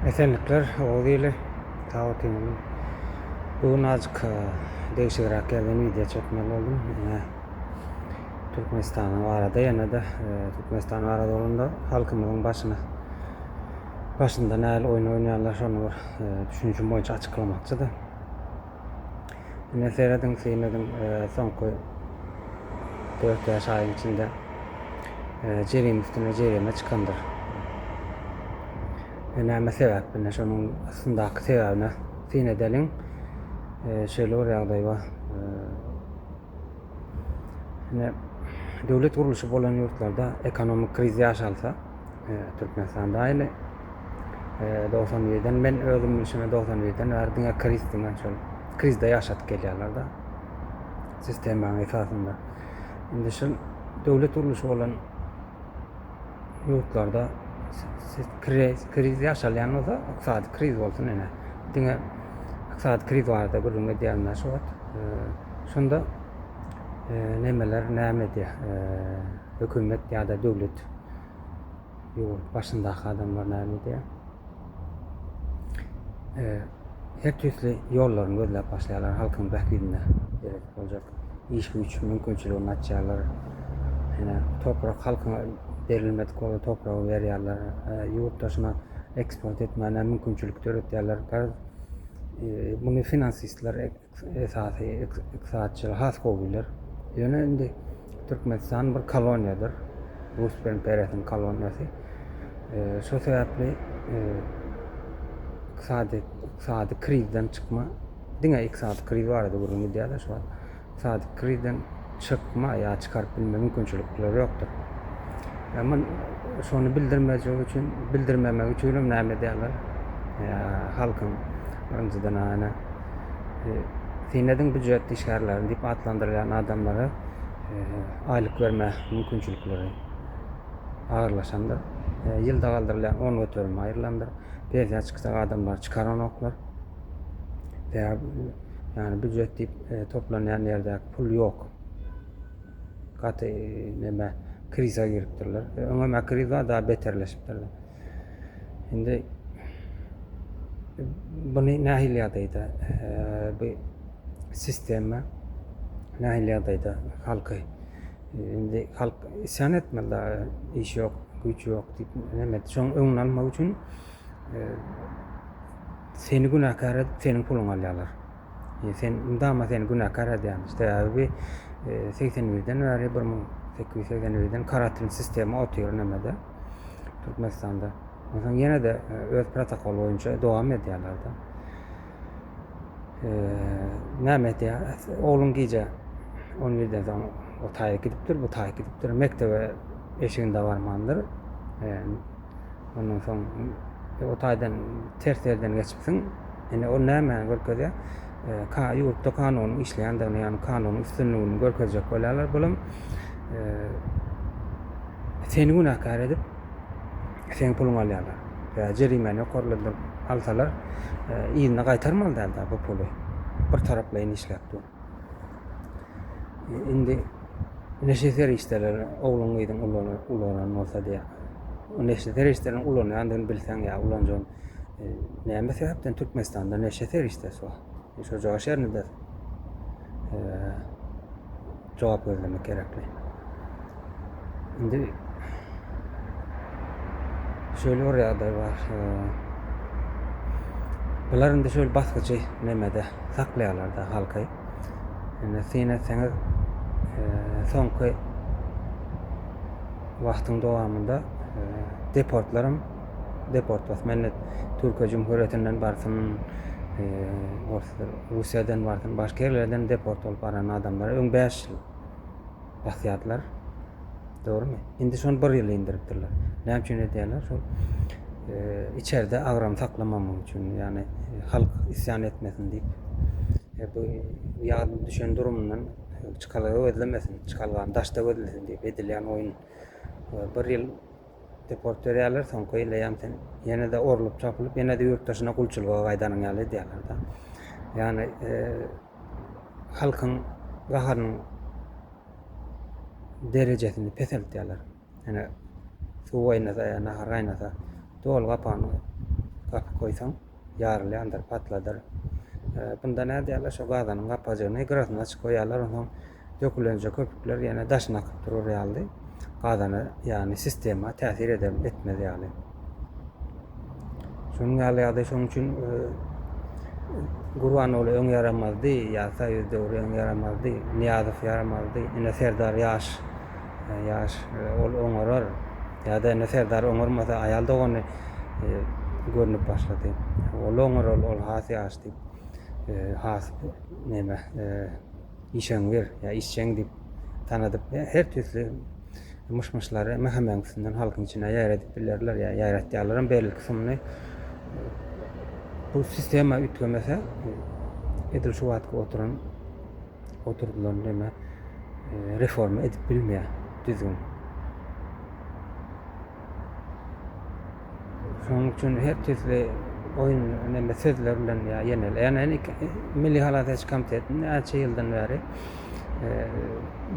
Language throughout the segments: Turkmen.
Esenlikler Oguz ili sag otyň. Bu gün azjyk degişigräk ýerden wideo çekmeli boldum. Ine Türkmenistanyň barada ýene-de Türkmenistan barada bolanda halkymyzyň başyna başynda nähili oýun oýnaýarlar şony bir düşünjim boýunça açyklamakçydy. Ine serediň syn ediň soňky 4-5 aýyň içinde jerime üstüne jerime çykandyr. E, näme sebäp ine şonuň astyndaky sebäbine syn edeliň. Şeýle bir ýagdaý bar. Ine döwlet gurluşy bolan ýurtlarda ekonomik kriz ýaşalsa, Türkmenistanda aýly 91-den men özüm bilşime 91-den bäri diňe kriz diňe şol krizde ýaşadyp gelýärler-de. Sistemanyň esasynda. Indi şol döwlet gurluşy bolan ýurtlarda kriz, kriz ýaşalýan bolsa, ykdysady kriz bolsun ine. Diňe ykdysady kriz barada gürrüň edýärin şu wagt. Şunda nemeler näme edýär? Hökümet ýa-da döwlet ýurt başyndaky adamlar näme edýär? Her tüýsli ýollaryny gözläp başlaýarlar halkyň bähbidine gerek boljak iş güýç mümkinçiligini açýarlar. Ýene toprak halkyňa berilmedik bolsa topragy berýärler. Ýurt daşyna eksport etmäne mümkinçilik döretýärler. Garaz, muny finansistler esasy ykdysatçylar has gowy biler. Ýöne indi Türkmenistan bir koloniýadyr. Rus imperiýasynyň koloniýasy. Şo sebäpli ykdysady ykdysady krizden çykma diňe ykdysady kriz barada gürrüň gidýär-de şu wagt. Ykdysady krizden çykma ýa çykaryp bilme mümkinçilikleri ýokdur. Emma şony bildirmejek üçin, bildirmemek üçin hem näme edýärler? Halkyň birinjiden ýöne syn ediň býujet işgärlerini diýip atlandyrylýan adamlara aýlyk berme mümkinçilikleri agyrlaşandyr. Ýylda galdyrylýan 10 göterim aýrylandyr. Pensiýa çykjak adamlary çykaranoklar. Ýagny býujet diýip toplanýan ýerdäki pul ýok. Gaty neme kriza giripdirler. Öňem kriz bar, daha beterleşipdir. Indi buny nähili ýagdaýda bu sistema nähili ýagdaýda halky indi halk isýan etmeli da iş ýok, güýç ýok diýip neme şoň öňüni almak üçin seni günäkär edip seniň puluňy alýarlar. Sen mydama seni günäkär edýän. Sebäbi 81-den bäri 1881-den karatin sistema otyr nämede Türkmenistanda. Onsoň ýene-de öz protokol boýunça dowam edýärler-de. Näme edýär? Ogluň gije 11-den soň o taýa gidipdir, bu taýa gidipdir. Mekdebe eşiginde barmandyr. Ondan soň o taýdan ters ýerden geçipsiň. Indi ol nämäni görkezýär? Ka ýurtda kanunyň işleýändigini, ýagny kanunyň üstünligini görkezjek bolýarlar. Bulam seni günäkär edip, seň puluňy alýarlar. Ýa jerimäni ýokarlandyryp alsalar, yzyna gaýtarmaly däl-de bu puly. Bir taraplaýyn işläp dur. Indi neşe serişdeleri ogluň gyzyň ulanan bolsa diýýär. O neşe serişdelerini ulanýandygyny bilseň ýa ulanjagyny näme sebäpden Türkmenistanda neşe serişdesi bar? Şo joş ýerinde jogap gözlemek gerekli. Indi şöyle bir ýagdaý bar. Bular indi şöyle basgyjy nemede saklaýarlar da halky. Indi syn etseňiz soňky wagtyň dowamynda deportlaram deport basma indi Türkiýe Cumhuriyetinden barsyn, Russiýadan barsyn, başga ýerlerden deport bolup baran adamlar öň 5 ýyl basýardylar. Dogrumy? Indi şony bir ýyla indiripdirler. Näme üçin edýärler? Şol içerde agram saklamamak üçin, ýagny halk isýan etmesin diýip. Bu ýa düşen durumyndan çykalga gözlemesin, çykalgany daşda gözlesin diýip edilýän oýun. Bir ýyl deport berýärler, soňky ýyl eýýäm sen ýene-de orlup çapylyp, ýene-de ýurt daşyna gulçulyga gaýdanyň ýaly edýärler-de. Ýagny halkyň gaharynyň derejesini peseltýärler. Ýöne suw gaýnasa ýa nahar gaýnasa doly gapany. Gapyk goýsaň ýarylýandyr, patladyr. Bunda nädýärler, şo gazanyň gapajygyny gyrasyny açyk goýýarlar, onsoň dökülenje köpükler ýene daşyna akyp durar ýaly, gazana, ýagny sistema täsir eder, etmez ýaly. Şonuň ýaly ýagdaý, şonuň üçin Gurbanguly öň ýaramazdy, ýa Soýuz döwri öň ýaramazdy, Nyýazow ýaramazdy, ine Serdar ýaş, ýaş, ol oňarar, ýa-da ine Serdar oňarmasa aýal dogany görnüp başlady. Ol oňarar, ol has ýaş diýip, has neme, işeňňir ýa işjeň diýip tanadyp, her tüýsli myş-myşlary MHM-iň üstünden halkyň içine ýaýradyp bilerler ýa ýaýratýarlaram belli kysymyny. Bu sistema üýtgemese, edil şu wagtky oturan oturdylan neme reforma edip bilmeýär düzgün. Şonuň üçin her tüýsli oýun neme sözler bilen ýa ýenel. Ýani Milli halas ediş komiteti näçe ýyldan bäri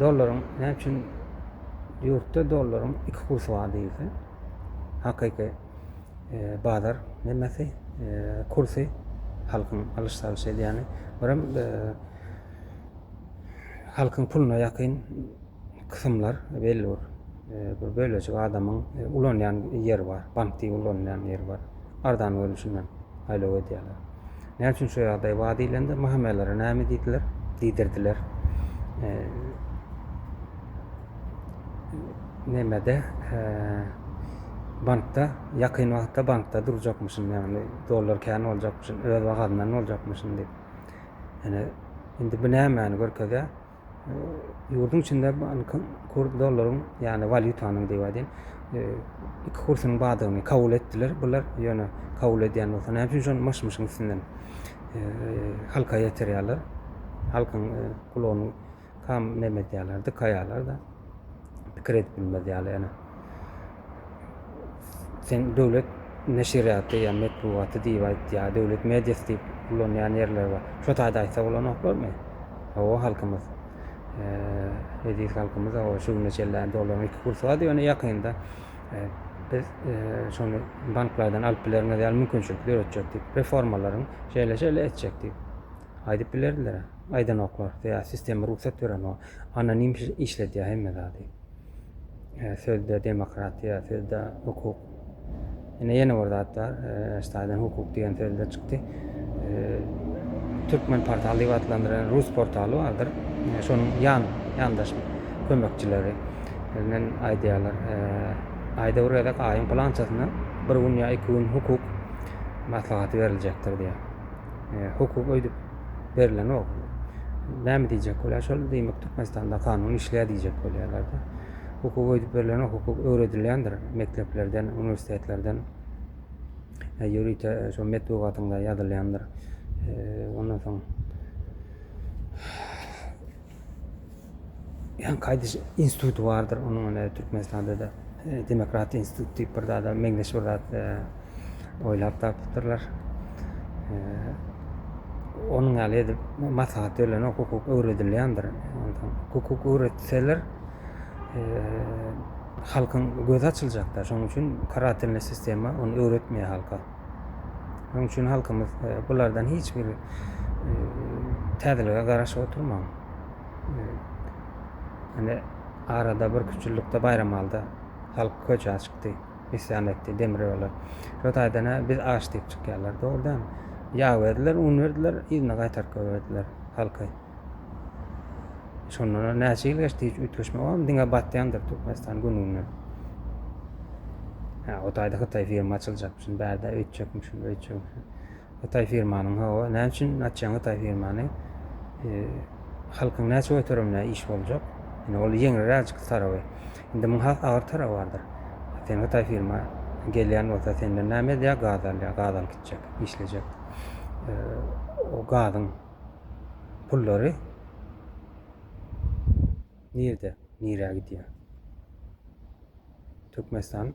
dollaryň näme üçin ýurtda dollaryň iki kursy bar diýilse, hakyky bazar nemesi kursy halkyň alyş-salyş edýäni. Birem halkyň puluna ýakyn kysymlar belli bir bir bölejik adamyň ulanýan ýeri bar, bank diýip ulanylýan ýeri bar. Arzan görnüşinden aýlaw edýärler. Näme üçin şu ýagdaý bar diýlende, MHM-lere näme diýdiler? Diýdirdiler. Nemede bankda ýakyn wagtda bankda durjakmyşyn, ýagny dollar kän boljakmyşyn, öz bahasyndan boljakmyşyn diýip. Ýöne indi bu nämäni görkezýär? Ýurduň içinde bankyň kur dollaryň, ýagny walýutanyň diýip aýdaýyn, iki kursunyň bardygyny kabul etdiler bular. Ýöne kabul edýän bolsa näme üçin şony myş-myşyň üstünden halka ýetirýärler? Halkyň gulagyny kam neme edýärler, dykaýarlar-da. Pikir edip bilmez ýaly ýöne. Sen döwlet neşirýaty ýa metbugaty diýip aýt ýa döwlet mediasy diýip ulanýan ýerler bar. Şo taýda aýtsa bolanoklarmy? Hawa halkymyz. Eziz halkymyz hawa şu güne çenli dollaryň iki kursy bardy ýöne ýakynda biz şony banklardan alyp bileriňiz ýaly mümkinçilik döretjek diýip reformalaryň şeýle şeýle etjek diýip aýdyp bilerdiler. Aýdanoklar. Ýa sistema rugsat berenok. Anonim işledýär hemme zady. Sözde demokratiýa, sözde hukuk. Ine ýene bir zat bar. Şu hukuk diýen sözde çykdy. Türkmen portal diýip atlandyran rus portaly bardyr. Şonuň ýan ýandaş kömekçileri bilen aýdýarlar. Aýda bir gezek aýyň pylançasynda bir gün ýa iki gün hukuk maslahaty beriljekdir diýýär. Hukuk öýdüp berilenok. Näme diýjek bolýar şol diýmek Türkmenistanda kanun işleýär diýjek bolýarlar-da. Hukuk öýdüp berilenok, hukuk öwredilýändir mekdeplerden, uniwersitetlerden. Ýörite şo metbugatyňda ýazylýandyr. Ondan soň Ýaňky aýdyş instituty bardyr, onuň ine Türkmenistanda-da demokratiýa instituty diýip bir zada meňzeş bir zat oýlap tapypdyrlar. Onuň ýaly edip maslahat berlenok, hukuk öwredilýändir. Onsoň hukuk öwretseler halkyň gözi açyljakda. Şonuň üçin karatelnyý sistema ony öwretmeýär halka. Şonuň üçin halkymyz bulardan hiç bir täzelige garaşyp oturmaň. Ine, arada bir küçüllükde Baýramalyda halk köçä çykdy, isýan etdi demir ýola. Şo taýdan-a biz aç diýip çykýarlar. Dogry dälmi? Ýag berdiler, un berdiler, yzyna gaýtaryp goýberdiler halky. Şondan näçe ýyl geçdi, hiç üýtgeşme barmy? Diňe batýandyr Türkmenistan gün-günden. Hä, o taýda hytaý firma açyljakmyşyn, bärde öýtjekmişin, öýtjekmişin. Hytaý firmanyň hawa näme üçin açýaň hytaý firmany halkyň näçe göterimine iş boljak indi ol ýeňilräjik taraby indi muň has agyr taraby bardyr sen hytaý firma gelýän bolsa senden näme edýär gaz alýar gaz alyp gitjek işlejek o gazyň pullary nirde nirä gidýär Türkmenistan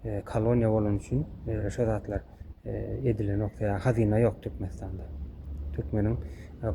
koloniýa bolany üçin şo zatlar edilenok sebäbi hazyna ýok Türkmenistanda. Türkmeniň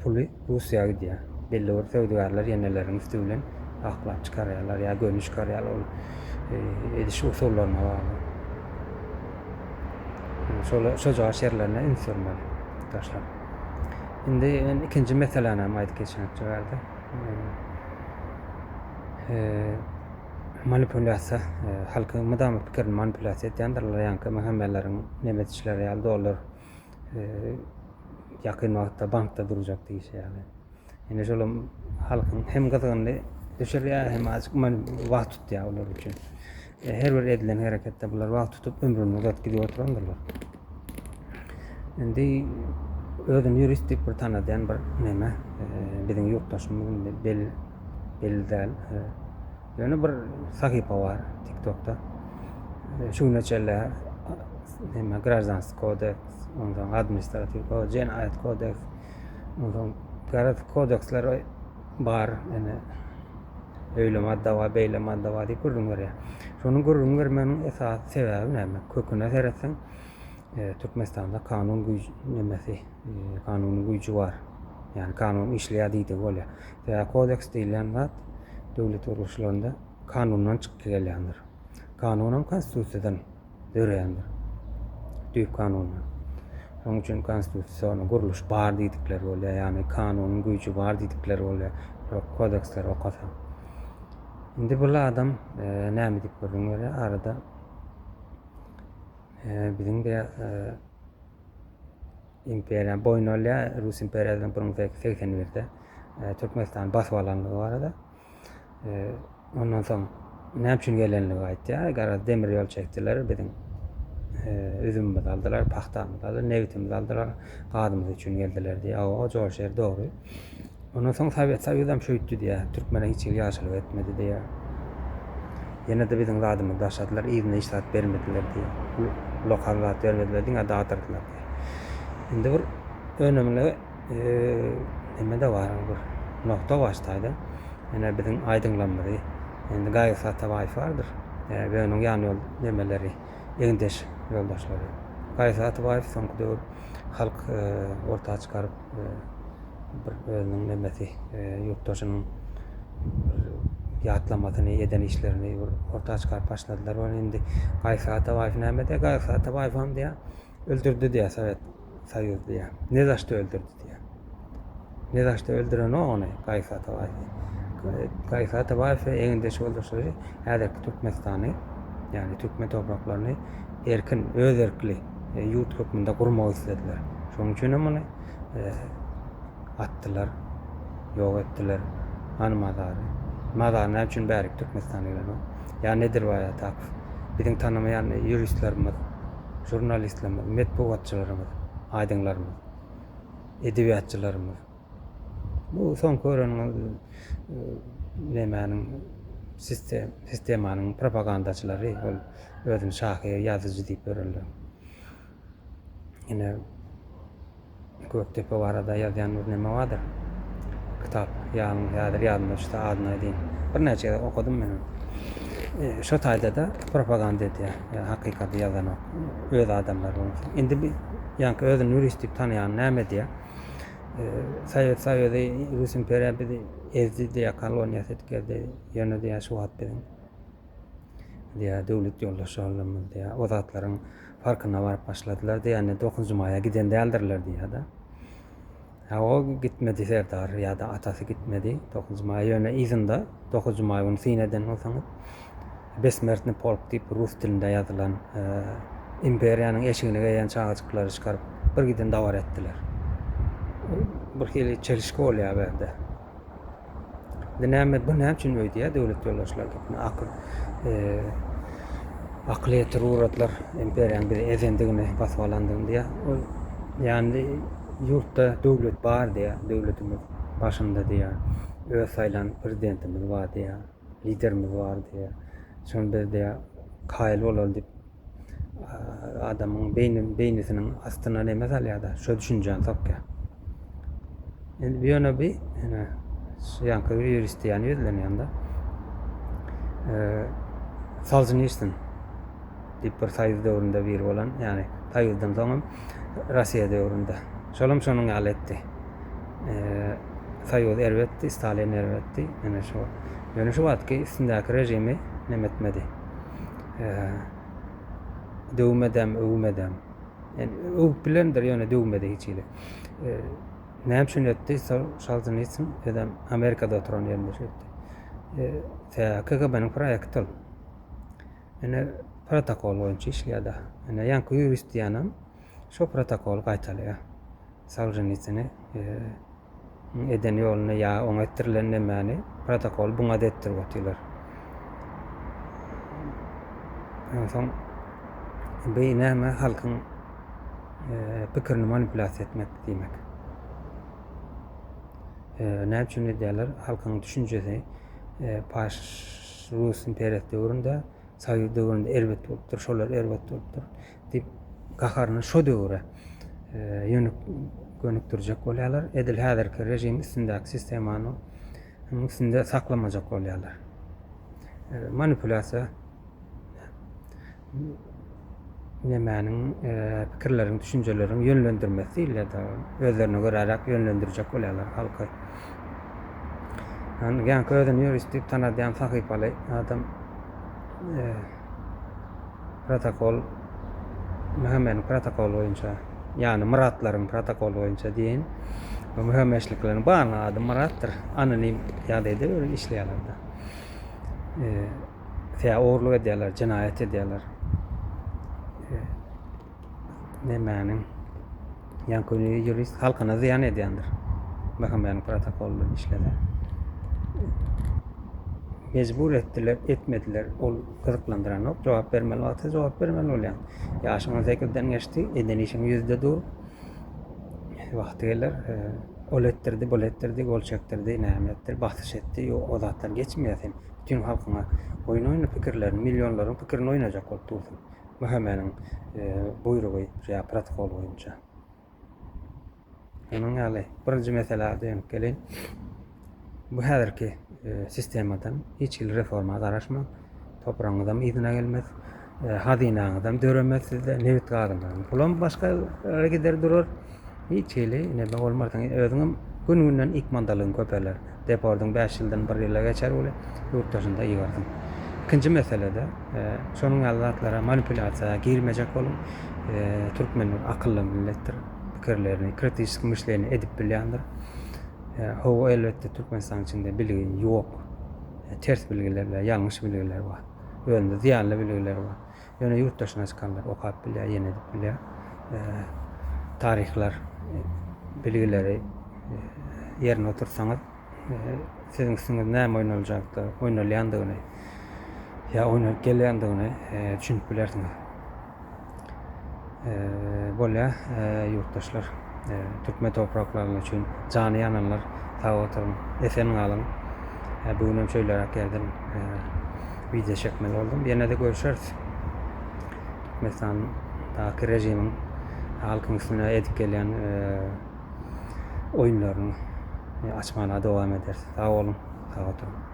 puly Russiýa gidýär. Belli bir söwdagärler ýeneleriň üsti bilen aklap çykarýarlar ýa göni çykarýarlar ol ediş usullaryna bagly. Şol şojagaş ýerlerine üns bermeli ýurtdaşlar. Indi men ikinji meseläni hem aýdyp geçmekçi bärde. Manipulýasiýa, halkyň mydama pikirini manipulýasiýa edýändirler, ýaňky MHM-leriň neme edişleri ýaly dollar ýakyn wagtda bankda durjak diýişi ýaly. Ine şolam halkyň hem gyzgynyny düşürýär, hem azajyk wagt tutýar olar üçin. Her bir edilen hereketde bular wagt tutup ömrüni uzadyp gidip oturandyrlar. Indi özüni ýurist diýip bir tanadýan bir neme, biziň ýurtdaşymyz indi belli belli däl. Ýöne bir sahypa bar TikTokda. Şu güne çenli neme graždanskiý kodeks, ondan administratiw kodeks, jenaýat kodeks, ondan garaz kodeksler bar. Ene öýle madda bar, beýle madda bar diýip gürrüň berýär. Şonuň gürrüň bermeginiň esasy sebäbi näme? Köküne seretseň, Türkmenistanda kanun güýç nemesi, kanunyň güýji bar. Ýagny kanun işleýär diýdigi bolýar. Sebäbi kodeks diýilýän zat döwlet gurluşlarynda kanundan çykyp gelýändir. Kanunam konstitusiýadan döreýändir. Düýp kanundan. Şonuň üçin konstitusiýa gurluş bar diýdikleri bolýar. Ýagny kanunyň güýji bar diýdikleri bolýar. Şol kodeksleri okasaň. Indi bu adam e, näme diýip gürrüň berýär? Arada e, biziň de e, Imperiýa boýun alýar. Rus imperiýasynyň 1881-de Türkmenistany basyp alanlygy barada. Ondan soň näme üçin gelenligi aýtýar. Garaz demir ýol çekdiler, biziň üzümimizi aldylar, pagtamyzy aldylar, nebitimizi aldylar, gazymyz üçin geldiler diýýär. O joşer dogry. Ondan soň Sowet Soýuzam şöýtdi diýýär. Türkmene hiç hili ýagşylyk etmedi diýýär. Ýene-de biziň zadymyzy daşadylar, yzyna hiç zat bermediler diýýär. Lokal zat bermediler, diňe dadyrdylar diýýär. Indi bir önümli neme-de bar, bir nokta bar şu taýda. Ine biziň aýdyňlarymyzy, indi Gaýgysyz Atabaýew bardyr we onuň ýan ýol nemeleri, egindeş ýoldaşlary. Gaýgysyz Atabaýew soňky döwür halk orta çykaryp, bir özüniň nemesi, ýurtdaşynyň bir ýatlamasyny, eden işlerini bir orta çykaryp başladylar. Ony indi Gaýgysyz Atabaýew näme diýýär? Gaýgysyz Atabaýewam diýýär, öldürdi diýýär Sowet Soýuzy diýýär. Ne zaşda öldürdi diýýär. Ne zaşda öldürenok ony Gaýgysyz Atabaýewi. Gaýgysyz Atabaýew we egindeş ýoldaşlary häzirki Türkmenistany, ýagny türkmen topraklaryny erkin, öz erkli ýurt hökmünde gurmak islediler. Şonuň üçin hem ony atdylar, ýok etdiler. Hany mazary? Mazary näme üçin bärik Türkmenistana gelenok? Ýa Nedirbaý Atakow, biziň tanamaýan ýuristlerimiz, žurnalistlerimiz, metbugatçylarymyz, aýdyňlarymyz, edebiýatçylarymyz. Bu soňky göreniňiz nemäniň sistem, sistemanyň propagandaçylary, ol özüni şahyr, ýazyjy diýip ýörenler. Ine Gökdepe barada ýazýan bir neme bardyr. Kitap. Ýaňy häzir ýadyma düşdi adyny aýdaýyn. Birnäçe gezek okadym men ony. E, şo taýda-da propaganda edýär. Ýa hakykaty ýazanok. Öz adamlary bolsa. Indi bir ýaňky özüni ýurist diýip tanaýan näme edýär? E, Sowet Soýuzy, Rus imperiýa bizi ezdi diýýär, koloniýasy edip gezdi. Ýöne diýýär şu wagt biziň diýýär döwlet ýoldaşlarymyz diýýär o zatlaryň farkyna baryp başladylar diýýär indi dokuzynjy maýa giden däldirler diýýär-de. Ha o gitmedi Serdar ýa-da atasy gitmedi dokuzynjy maýa ýöne yzynda dokuzynjy maý güni syn eden bolsaňyz Besmertny polk diýip rus dilinde ýazylan e, imperiýanyň eşigini geýen çagajyklary çykaryp bir giden dabara etdiler. Bir hili çelişki bolýar bu ýerde. Indi näme bu näme üçin öýdýär döwlet ýolbaşçylary gepini akyl e, akyl ýetir ugradylar imperiýanyň bizi ezendigini basyp alandygyny diýýär. Ol ýagny ýurtda döwlet bar diýýär, döwletimiz başynda diýýär. Öz saýlan prezidentimiz bar diýýär, liderimiz bar diýýär. Şony biz diýýär kaýyl bolaly diýip adamyň beýni beýnisiniň astyna neme salýar-da, şo düşünjäni sokýar. Indi bu ýöne bi ine şu ýanky ýurist diýýän ýüzlenýän-de. Solženitsin diýip bir soýuz döwründe biri bolan, ýagny soýuzdan soňam Russiýa döwründe. Şolam şonuň ýaly etdi. Soýuz erbetdi, Stalin erbetdi. Ýöne şu ýöne şu wagtky üstündäki režimi neme etmedi. Döwmedem, öwmedem. Ýani öwüp bilendir, ýöne döwmedi hiç hili. Näme üçin etdi? Solženitsyn özem Amerikada oturan ýerinde şeýtdi. Sebäbi KGB-niň proýekti ol. Ine protokol boýunça işleýär-de. Ine ýaňky ýurist diýýänem şo protokoly gaýtalaýar. Solženitsyny eden ýoluny ýa oňa etdirilen nemäni protokoly buňa-da etdirip otyrlar. Onsoň bu näme halkyň pikirini manipulýasiýa etmek diýmek. Näme üçin edýärler? Halkyň düşünjesi paş Rus imperiýasy döwründe, Soýuz döwründe erbet bolupdyr, şolar erbet bolupdyr diýip gaharyny şo döwre ýönük gönükdirjek bolýarlar. Edil häzirki režim üstündäki sistemanyň üstünde saklamajak bolýarlar. Manipulýasiýa nemäniň pikirleriň, düşünjeleriň ýönlendirmesi diýilýär-de, özlerine göräräk ýönlendirjek bolýarlar halky. Ýagny ýaňky özüni ýurist diýip tanadýan sahypaly adam protokol MHM-niň protokoly boýunça, ýagny Myratlaryň protokoly boýunça diýen bu MHM-şlikleriň barynyň ady Myratdyr. Anonim ýagdaýda öyle işleýärler-de. Sebäbi ogurlyk edýärler, jenaýat edýärler. Nemäniň ýaňky ýurist halkyna zyýan edýändir. MHM-niň protokoly bilen işlese. Mejbur etdiler, etmediler, ol gyzyklandyranok. Jogap bermeli wagty jogap bermeli bolýar. Ýaşyň 18-den geçdi, eden işiň ýüzde dur. Wagty geler, ol etdirdi, bul etdirdi, gol çekdirdi, näme etdi, basyş etdi, ýok, o zatlar geçmeýär sen. Bütin halkyňa oýun oýna pikirlerini, millionlaryň pikirini oýnajak bolup dursuň. MHM-niň buýrugy ýa protokol boýunça. Onuň ýaly birinji meselä dönüp geleýin. Bu häzirki sistemadan hiç hili reforma garaşmaň. Topragyňyzam yzyna gelmez. Hazynaňyzam döremez sizde, nebit gazyňyzam pulam başga ýere gider durar. Hiç hili neme bolmarsyň. Özüňem gün-günden ykmandalygyň köpeler. Depordyň bäş ýyldan bir ýyla geçer weli, ýurt daşynda ýygarsyň. Ikinji meselede, şonuň ýaly zatlara manipulýasiýa girmejek boluň. Türkmenler akylly milletdir. Pikirlerini, kritiçeskiý myşleniýe edip bilýändir. Hawa, elbetde Türkmenistanyň içinde bilgi ýok. Ters bilgiler we ýalňyş bilgiler bar. Özünde zyýanly bilgiler bar. Ýöne ýurt daşyna çykanlar okap bilýär, ýene edip bilýär. Taryhlar, bilgileri ýerine oturtsaňyz, siziň üstüňiz näme oýnaljakdy, oýnalýandygyny ýa oýnalyp gelýändigini düşünip bilersiňiz. Bolýar, ýurtdaşlar, türkmen topraklary üçin jany ýananlar sag oturyň, esen galyň. Bu gün hem şeýleräk ýerden wideo çekmeli boldum. Ýene-de görüşeris. Türkmenistandaky režimiň halkyň üstüne edip gelýän oýunlaryny açmana dowam ederis. Sag boluň, sag oturyň.